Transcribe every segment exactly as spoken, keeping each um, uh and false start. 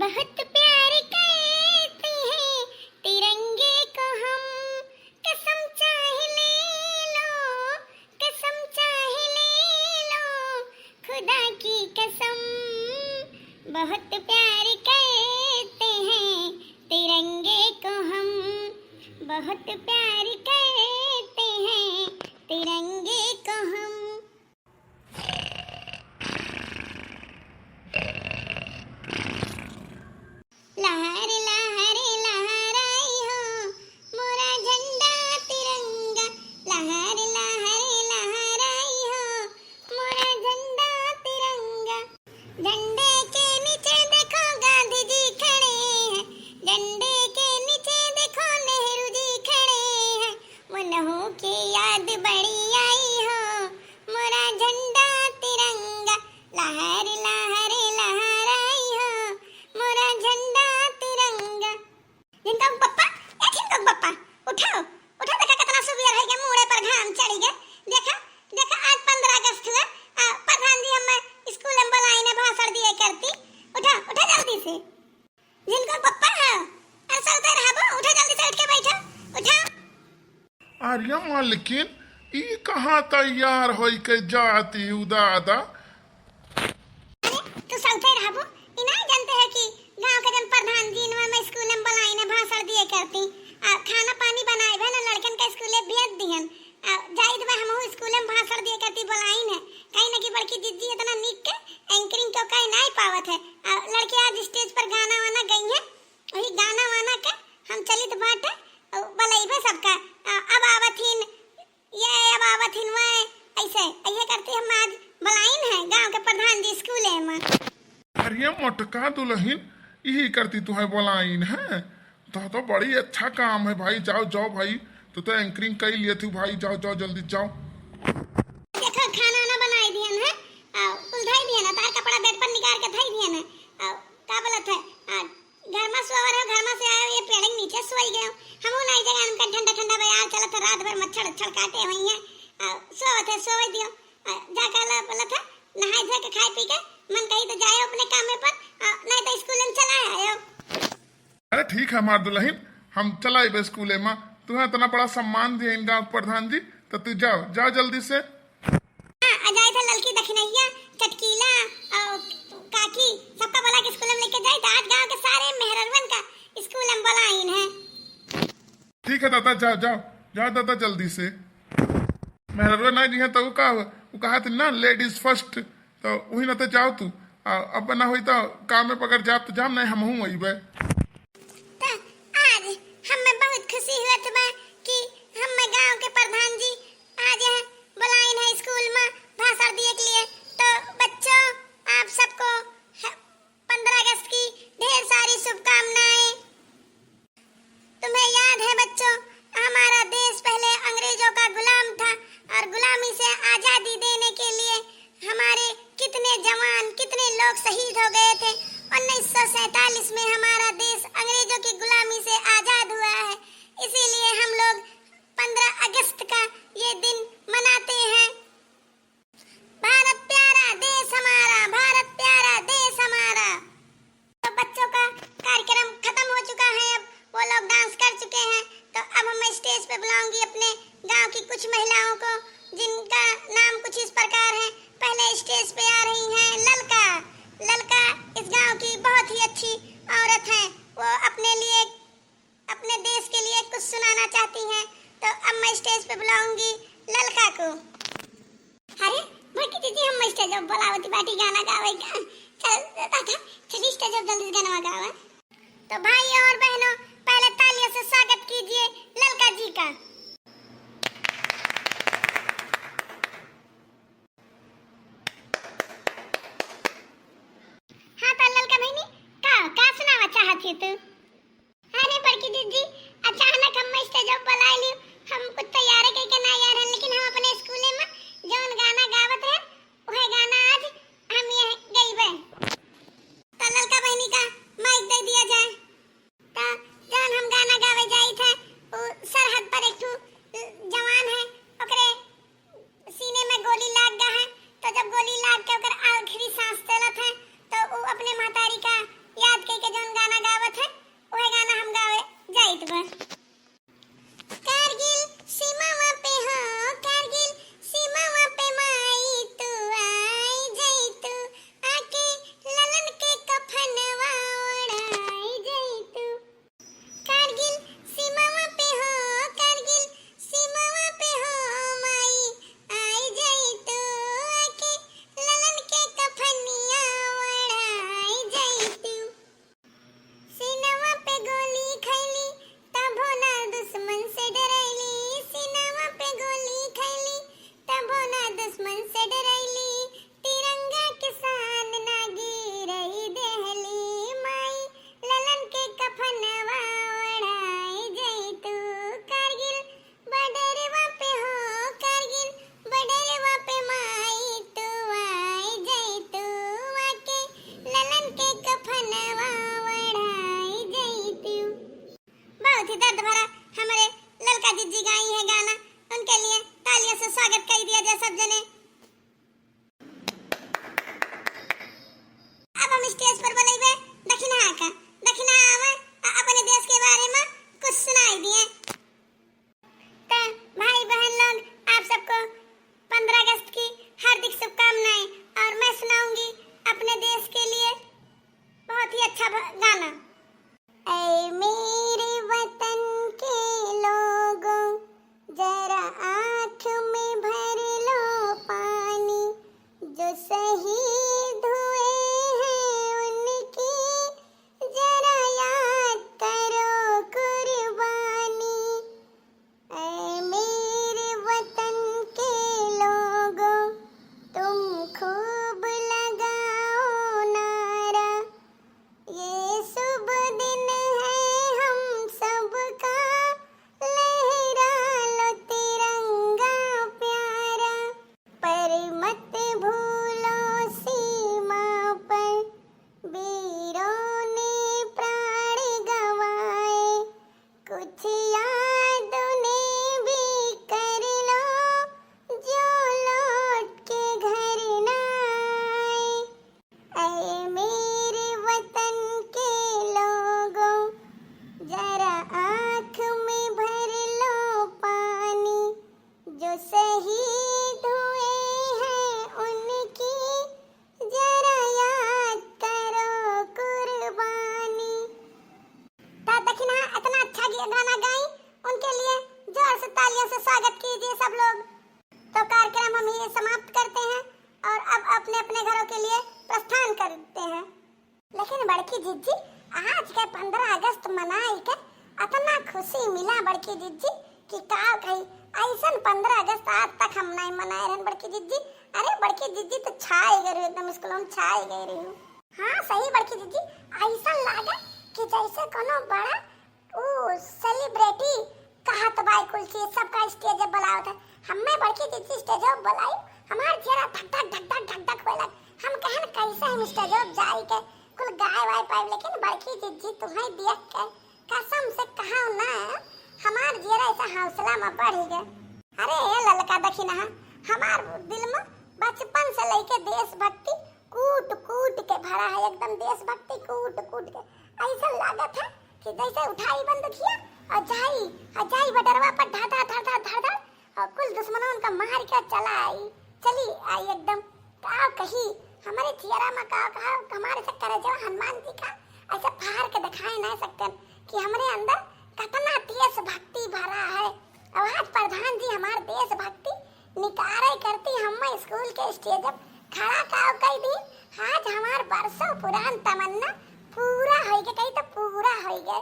बहुत प्यार करते हैं तिरंगे को हम, कसम चाहे ले लो, कसम चाहे ले लो, खुदा की कसम। बहुत प्यार करते हैं तिरंगे को हम, बहुत प्यार करते हैं तिरंगे को हम। लहर लहर लहराई हो मोरा झंडा तिरंगा, लहर लहर लहराई हो मोरा झंडा तिरंगा। झंडे के नीचे देखो गांधी जी खड़े हैं, झंडे के नीचे देखो नेहरू जी खड़े हैं, उन्हों की याद बड़ी आई हो मोरा झंडा तिरंगा, लहर लहर लहराई हो मोरा झंडा तिरंगा। झिनका के पप्पा, ए झिनका के पप्पा, उठाओ, उठा, देखा कितना सुबियर है के मूड़े पर घाम चढ़ी गए। देखा, देखा आज पन्द्रह अगस्त हुआ, आ, प्रधान जी हमें स्कूल में बुलाई ने भाषण दिए करती। उठा, उठा जल्दी से। झिनका के पप्पा है, अरे सब उधर हबो, उठा जल्दी से उठ के बैठो, उठा। अरे मालकिन, ई कहाँ तैयार होई के जाती हु दादा? अरे, तू सौते रहबो, ई नाहीं जानते है कि गाँव के जन प्रधान जी इनवा में स्कूल में बुलाई ने भाषण दिए करती, आ खाना पानी बनाए भे ना लड़कन के स्कूले भेज दिहन, आ जाइत बा हमहू स्कूल में भाषण दिए करती बुलाई ने, कहीं ना कि बड़की जिज्जी इतना नीक के एंकरिंग को कहीं नाहीं पावत है, आ लड़के आज स्टेज पर गाना वाना गई है, वही गाना वाना के हम चलित बाटे, आ बुलाइबे सबका, आ अब आवत हिन ये अब आवत हिन वै, ऐसे, ऐसे करती हम आज बुलाइन है गाँव के प्रधान जी स्कूले में। अरे मोटका दुलहिन, यही करती तुहैं बुलाइन है, तो, तो बड़ी अच्छा काम है भाई, जाओ, जाओ भाई, तू तो एंकरिंग कइ लिए थी भाई, जाओ, जाओ, जल्दी जाओ। देखो खाना वाना बनाई दिहन है, आ, कुल धई दिहन है, तार कपड़ा बेड पर निकाल के धई दिहन है, आ, का बोलत है, आ, घर में सोवर हो, घर में से आयो, ये पेड़ के नीचे सोई गयो। हमहू नाई जगह हमका ठंडा ठंडा बयार चलत है, रात भर मच्छर अच्छर काटे हुई है। आ, सोवत है, सोवे दियो। आ, जाकर ला बोलत है, नहाए धोए के खाए पी के मन कही तो जाए अपने काम में पर, आ, नहीं तो स्कूल में चला आयो। अरे ठीक है हमार दुलहिन, हम चला आइबे स्कूले में। तुहैं इतना बड़ा सम्मान दिए इन गाँव के प्रधान जी, तो तू जाओ, जाओ जल्दी से। हाँ, आ जाइत है ललकी दखिनैया, चटकीला, और काकी, सबका बोला के स्कूल में लेके जाइत है। आज गाँव के सारे मेहररुअन का स्कूल में बोलाइन है। ठीक है दादा, जाओ, जाओ, जाओ दादा जल्दी से। मेहररुआ नाहीं दिहे तो उ का हुआ? उ कहा थी ना ladies first, तो वही ना तो जाओ तू। आ, अब ना होई तो काम में पकड़ जाब तो जाब, नहीं हमहू अइबे। त आज हमें बहुत खुशी हुआ बा कि हमें गांव के प्रधान जी आज यहाँ बुलाइन है स्कूल में भाषण दिए के लिए। तो बच्चों, आप सबको ह-, पन्द्रह अगस्त की ढेर सारी शुभकामनाएं। तुम्हें याद है बच्चों, हमारा देश पहले अंग्रेजों का गुलाम था और गुलामी से आज़ादी देने के लिए हमारे कितने जवान, कितने लोग शहीद हो गए थे। उन्नीस सौ सैंतालीस में हमारा देश अंग्रेजों की गुलामी से आज़ाद हुआ है, इसीलिए हम लोग पन्द्रह अगस्त का ये दिन मनाते हैं। भारत प्यारा देश हमारा, भारत प्यारा देश हमारा। तो बच्चों का कार्यक्रम खत्म हो चुका है, अब वो लोग डांस कर चुके हैं, तो अब हम स्टेज पे बुलाऊंगी अपने गांव की कुछ महिलाओं को, जिनका नाम कुछ इस प्रकार है। पहले स्टेज पे आ रही हैं ललका। ललका इस गांव की बहुत ही अच्छी औरत हैं, वो अपने लिए, अपने देश के लिए कुछ सुनाना चाहती हैं, तो अब मैं स्टेज पे बुलाऊंगी ललका को। अरे, बड़की दीदी, हम स्टेज पे बुलावती बाटी गाना गावे का। चल, दादा, चल स्टेज पे जल्दी से गाना गावे। तो भाई और बहनों, पहले तालियों से स्वागत कीजिए ललका जी का। हाँ, तो ललका बहनी, का, का सुनावा चाहत ही तू? अरे बड़की दीदी, अचानक हम स्टेज पे बुलाए लियो, हम कुछ तैयार करके ना आए रहन, लेकिन हम अपने स्कूले में जौन गाना गावत रहन, वह गाना आज हम ये गइबे। तो ललका बहनी का माइक दे दिया जाए। तो जौन हम गाना गावे जाइत है, वो सरहद पर एक ठो जवान है, ओकरे सीने में गोली लाग गा है, तो जब गोली लाग के ओकर आखिरी सांस चलत है, तो वो अपने महतारी का याद करके जो दर्द भरा हमरे ललका जिज्जी गाई है गाना, उनके लिए तालियों से स्वागत कइ दिया जाए सब जने। अब हम stage पर बुलाइबे दखिनहा का, दखिनहा आवे अ-, अपने देश के बारे में कुछ सुनाई दिए। तो भाई बहन लोग, आप सबको पन्द्रह अगस्त की हार्दिक शुभकामनाएं। और मैं सुनाऊंगी अपने देश के लिए बहुत ही अच्छा भ-, गाना। ऐ मेरे वतन के लोगों, जरा आँख में भर लो पानी, जो शहीद हुए हैं उनकी जरा याद करो कुर्बानी। ऐ मेरे वतन के लोगों, तुम खूब लगाओ नारा, ये शुभ दिन है हम सबका, लहरा लो तिरंगा प्यारा। पर मत भूलो सीमा पर वीरों ने प्राण गंवाए, कुछ याद उन्हें भी कर लो, जो लौट के घर ना आए। ऐ मेरे वतन के लोगों, जरा आँख में भर लो पानी, जो शहीद हुए हैं उनकी जरा याद करो कुर्बानी। तो दखिनहा इतना अच्छा गे-, गाना गाई, उनके लिए जोर से तालियों से स्वागत कीजिए सब लोग। तो कार्यक्रम हम ये समाप्त करते हैं और अब अपने अपने घरों के लिए प्रस्थान करते हैं। लेकिन बड़की जिज्जी, आज के पन्द्रह अगस्त मनाई के अतना खुशी मिला बड़की जिज्जी कि का कही, ऐसन पन्द्रह अगस्त आज तक हम नहीं मनाए रहन बड़की जिज्जी। अरे बड़की जिज्जी तो छाई गई रही, एकदम स्कूल में छाई गई रही। हाँ सही बड़की जिज्जी, ऐसन लागे कि जैसे कोनो बड़ा ऊ celebrity कहत बा कुल चीज, सबका stage पे बुलावत है। हमें बड़की जिज्जी stage पे बुलाई, हमार जियरा धक धक धक धक धक धक होए लग। हम कहन कैसे हम stage पे जाई के कुल गाय वाय पाए, लेकिन बड़की जिज्जी तुम्हें देख के कसम से कहा ना, हमार जियरा ऐसा हौसला में बढ़ गए। अरे ए ललका दखिनहा, हमार दिल में बचपन से लेके देशभक्ति कूट कूट के भरा है, एकदम देशभक्ति कूट कूट के। ऐसा लागत है कि जैसे उठाई बंदूकिया और जाई, और जाई बॉर्डरवा पर धड़ धड़ धड़ धड़ धड़ धड़, और कुल दुश्मनों का मार के चला आई, चली आई एकदम। का कही, हमारे जियरा में का कहा, हमारे से करे जो हनुमान जी का ऐसे फाड़ के दिखाए नहीं सकते कि हमरे अंदर कितना देशभक्ति भरा है। और आज प्रधान जी हमार देशभक्ति निकारे करती हम स्कूल के stage पे खड़ा का कई दी। आज हमार बरसों पुरान तमन्ना पूरा होई गए, कही तो पूरा होई गए।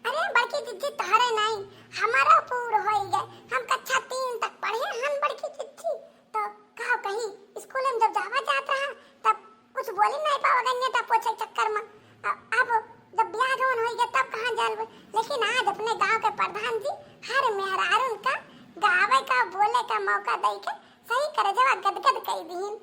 अरे बड़की जिज्जी, तोहरे नहीं, हमारा पूर होई गए। हम कक्षा तीन तक पढ़े हन बड़की जिज्जी, तो का कही, स्कूल में जब जावा जात रहा तब कुछ बोली नहीं पावा गन्ने तब पोछे चक्कर में। अ-, अब जब ब्याह जवन होई गए तब कहाँ जाल बोल। लेकिन आज अपने गांव के प्रधान जी हर मेहरारून का गावे का बोले का मौका दे के सही करे जवा गदगद कई दीन।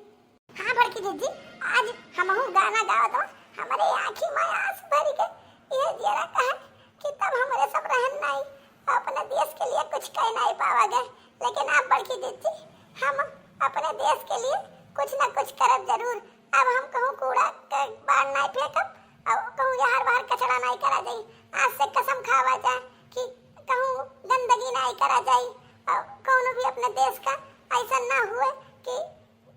हाँ बड़की जिज्जी, आज हमहू गाना गावत हो, हमरे आँखी में आँस भर गए। ये जियरा कहा कि तब हमरे सब रहन नहीं, अपने देश के लिए कुछ कह नहीं पावा गए। लेकिन आप बड़की जिज्जी, हम अपने देश के लिए कुछ ना कुछ करब जरूर। अब हम कहूँ कूड़ा के बाहर नहीं फेंकब और कहूँ जहर बाहर कचरा नहीं करा जाई। आज से कसम खावा जाए कि कहूँ गंदगी नहीं करा जाई और कौनो भी अपने देश का ऐसा ना हुए कि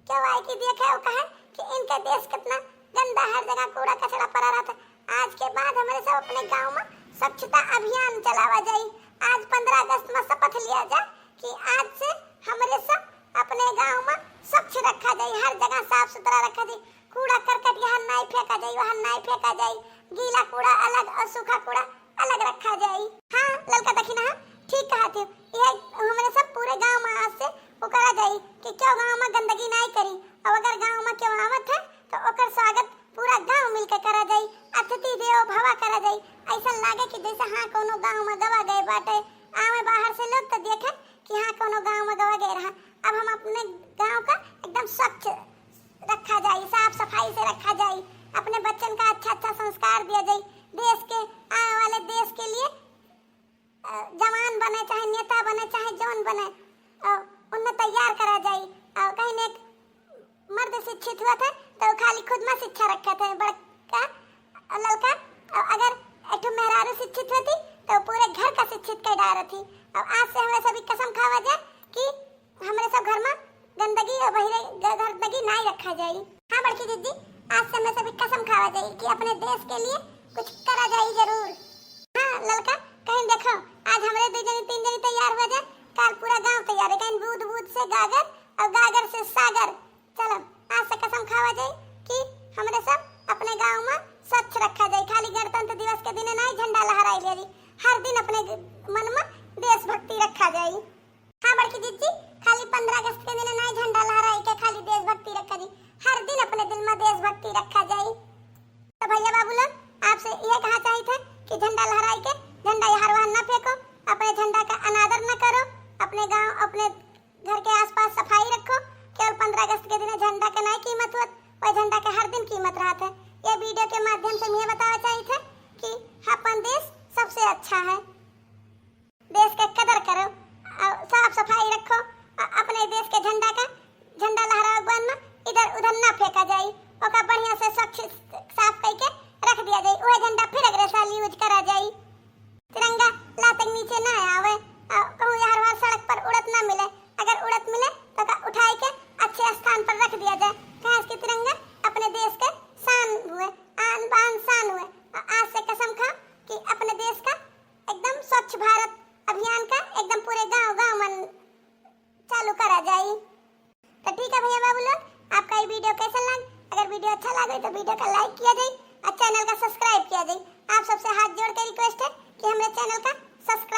क्यों आए कि देखे वो कहे कि इनके देश कितना गंदा, हर जगह कूड़ा कचरा पड़ा रहता। आज के बाद हमरे सब अपने गांव में स्वच्छता अभियान चलावा जाई। आज पन्द्रह अगस्त में शपथ लिया जाए कि आज से हमरे सब अपने गांव में स्वच्छ रखा जाई, हर जगह साफ सुथरा रखा जाई। कूड़ा करकट यहाँ नाई फेंका जाई, वहाँ नाई फेंका जाई। गीला कूड़ा अलग और सूखा कूड़ा अलग रखा जाई। हाँ ललका दखिनहा, ठीक कहा थी। यह हमरे सब पूरे गांव में आज से वो करा जाई कि क्यों गांव में गंदगी नाई करी। और अगर गांव में क्यों आवत है तो ओकर स्वागत पूरा गांव मिलके करा जाई, अतिथि देवो भवा करा जाई। ऐसा लागे कि जैसे हाँ कोनो गांव में गवा गए बाटे, आवे बाहर से लोग तो देखे कि हाँ कोनो गांव में गवा गए रहा। अब हम अपने गांव का एकदम स्वच्छ रखा जाई, साफ सफाई से रखा जाई, अपने बच्चन का अच्छा अच्छा संस्कार दिया जाई, देश के आवे वाले देश के लिए बने चाहे जौन बने, और उन्हें तैयार करा जाई। और कहीं एक मर्द शिक्षित हुआ था तो खाली खुद में शिक्षा रखा था, बड़का और ललका, और अगर एक ठो मेहरारू शिक्षित होती तो पूरे घर का शिक्षित कर डारत थी। और आज से हमरे सभी कसम खावा जाए कि हमरे सब घर में गंदगी और बहिरे ग-, गंदगी नाई रखा जाई। हाँ बड़की जिज्जी, आज से हमरे सभी कसम खावा जाई कि अपने देश के लिए कुछ करा जाई जरूर। हाँ ललका, कहीं देखो, आज हमरे दो जनी तीन जनी तैयार हो जाए, काल पूरा गांव तैयार है। कहीं बूद बूद से गागर और गागर से सागर। चलो, आज से कसम खावा जाई कि हमरे सब अपने गांव में स्वच्छ रखा जाई। खाली गणतंत्र दिवस के दिन नाई झंडा लहराई ले जाई, हर दिन अपने ग-, मन में देशभक्ति रखा जाई। हाँ बड़की जिज्जी, खाली पन्द्रह अगस्त के दिन नाई झंडा लहराई के खाली देशभक्ति रखा जाई, हर दिन अपने दिल में देशभक्ति रखा जाई। तो भैया बाबू लोग, आपसे यह कहा चाहिए था कि झंडा लहराई के झंडा यहाँ वहाँ न फेंको, अपने झंडा का अनादर न करो, अपने गांव, अपने घर के आसपास सफाई रखो। केवल पन्द्रह अगस्त के दिन झंडा के नाई कीमत होत, वह झंडा के हर दिन कीमत रहत है। ये वीडियो के माध्यम से हम ये बतावा चाहिए थे कि अपन देश सबसे अच्छा है। देश के कदर करो, और साफ सफाई रखो, और अपने देश के झंडा का, झंडा लहरावे के बाद में इधर उधर ना फेंका जाई, ओका बढ़िया से स्वच्छ साफ करके रख दिया जाई। वह झंडा फिर अगले साल यूज करा जाई। तिरंगा लात के नीचे ना आवे, और कहूँ यार वार सड़क पर उड़त ना मिले, अगर उड़त मिले तो का उठाई के अच्छे स्थान पर रख दिया जाए। काहे कि तिरंगा अपने देश के शान हुए, आन बान शान हुए। और आज से कसम खाओ कि अपने देश का एकदम स्वच्छ भारत अभियान का एकदम पूरे गांव गांव मन चालू करा जाई। तो ठीक है भैया बाबू लोग, आपका ये वीडियो कैसा लग? अगर वीडियो अच्छा लगे तो वीडियो का लाइक किया जाए और चैनल का सब्सक्राइब किया जाए। आप सबसे हाथ जोड़ के रिक्वेस्ट है कि हमारे चैनल का सब्सक्राइब